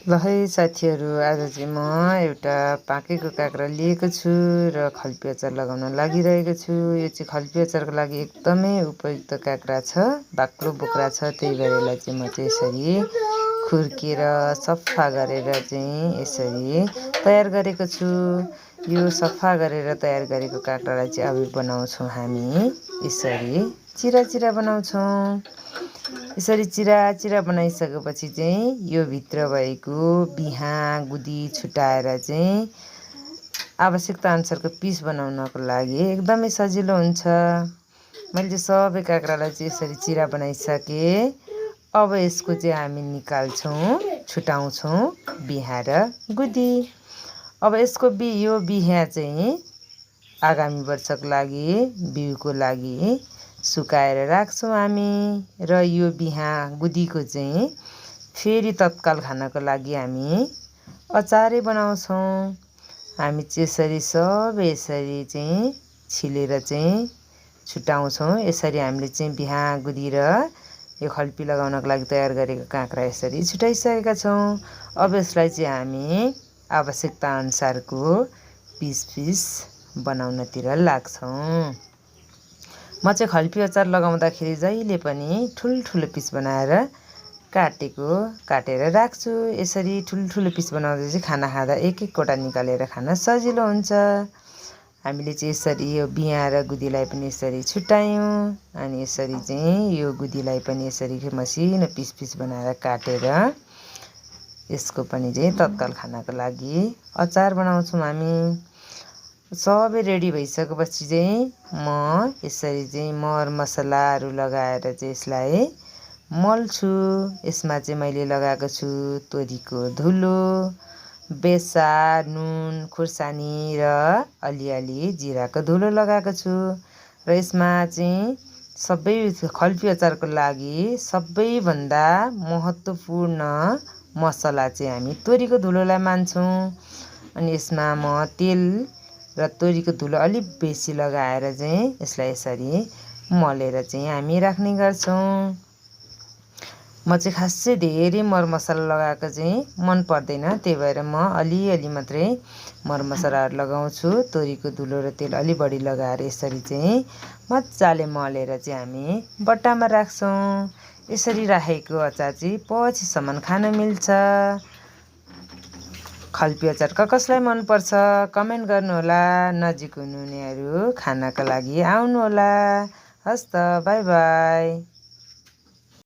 ल है साथीहरू, आज चाहिँ म एउटा पाकेको काँक्रा लिएको छु र खल्पी अचार लगाउन लागिरहेको छु। यो चाहिँ खल्पी अचारको लागि एकदमै उपयुक्त काँक्रा छ, बाक्लो बोक्रा छ। त्यही भएर यसलाई चाहिँ म चाहिँ यसरी खुर्केर सफा गरेर चाहिँ यसरी तयार गरेको छु। यो सफा गरेर तयार गरेको काँक्रालाई चाहिँ अब बनाउँछौँ हामी यसरी चिरा चिरा बनाउँछौँ। यसरी चिरा चिरा बनाइसकेपछि चाहिँ यो भित्र भएको बिहा गुदी छुटाएर चाहिँ आवश्यकता अनुसारको पिस बनाउनको लागि एकदमै सजिलो हुन्छ। मैले चाहिँ सबै काँक्रालाई चाहिँ यसरी चिरा बनाइसकेँ। अब यसको चाहिँ हामी निकाल्छौँ, छुटाउँछौँ बिहा र गुदी। अब यसको यो बिहा चाहिँ आगामी वर्षको लागि बिउको लागि सुकाएर राख्छौँ हामी। र यो बिहा गुदीको चाहिँ फेरि तत्काल खानको लागि हामी अचारै बनाउँछौँ। हामी चाहिँ यसरी सबै यसरी चाहिँ छिलेर चाहिँ छुटाउँछौँ। यसरी हामीले चाहिँ बिहा गुदी र यो खल्पी लगाउनको लागि तयार गरेको काँक्रा यसरी छुटाइसकेका छौँ। अब यसलाई चाहिँ हामी आवश्यकता अनुसारको पिस बनाउनतिर लाग्छौँ। म चाहिँ खल्पी अचार लगाउँदाखेरि जहिले पनि ठुल्ठुलो पिस बनाएर काटेर राख्छु। यसरी ठुल्ठुलो पिस बनाउँदा चाहिँ खाना खाँदा एक एकवटा निकालेर खान सजिलो हुन्छ। हामीले चाहिँ यसरी यो बिहा र गुदीलाई पनि यसरी छुट्यायौँ। अनि यसरी चाहिँ यो गुदीलाई पनि यसरी मसिनो पिस बनाएर काटेर यसको पनि चाहिँ तत्काल खानको लागि अचार बनाउँछौँ हामी। सबै रेडी भइसकेपछि चाहिँ म यसरी चाहिँ मरमसलाहरू लगाएर चाहिँ यसलाई मल्छु। यसमा चाहिँ मैले लगाएको छु तोरीको धुलो, बेसार, नुन, खुर्सानी र अलिअलि जिराको धुलो लगाएको छु। र यसमा चाहिँ सबै खल्पी अचारको लागि सबैभन्दा महत्त्वपूर्ण मसला चाहिँ हामी तोरीको धुलोलाई मान्छौँ। अनि यसमा म तेल र तोरीको धुलो अलिक बेसी लगाएर चाहिँ यसलाई यसरी मलेर चाहिँ हामी राख्ने गर्छौँ। म चाहिँ खासै धेरै मरमसला लगाएको चाहिँ मन पर्दैन, त्यही भएर म अलिअलि मात्रै मरमसलाहरू लगाउँछु। तोरीको धुलो र तेल अलि बढी लगाएर यसरी चाहिँ मजाले मलेर चाहिँ हामी बट्टामा राख्छौँ। यसरी राखेको अचार चाहिँ पछिसम्म खान मिल्छ। खल्पी अचार कसलाई मनपर्छ कमेन्ट गर्नुहोला। नजिक हुनुहुनेहरू खानाको लागि आउनुहोला। हस् त, बाई बाई।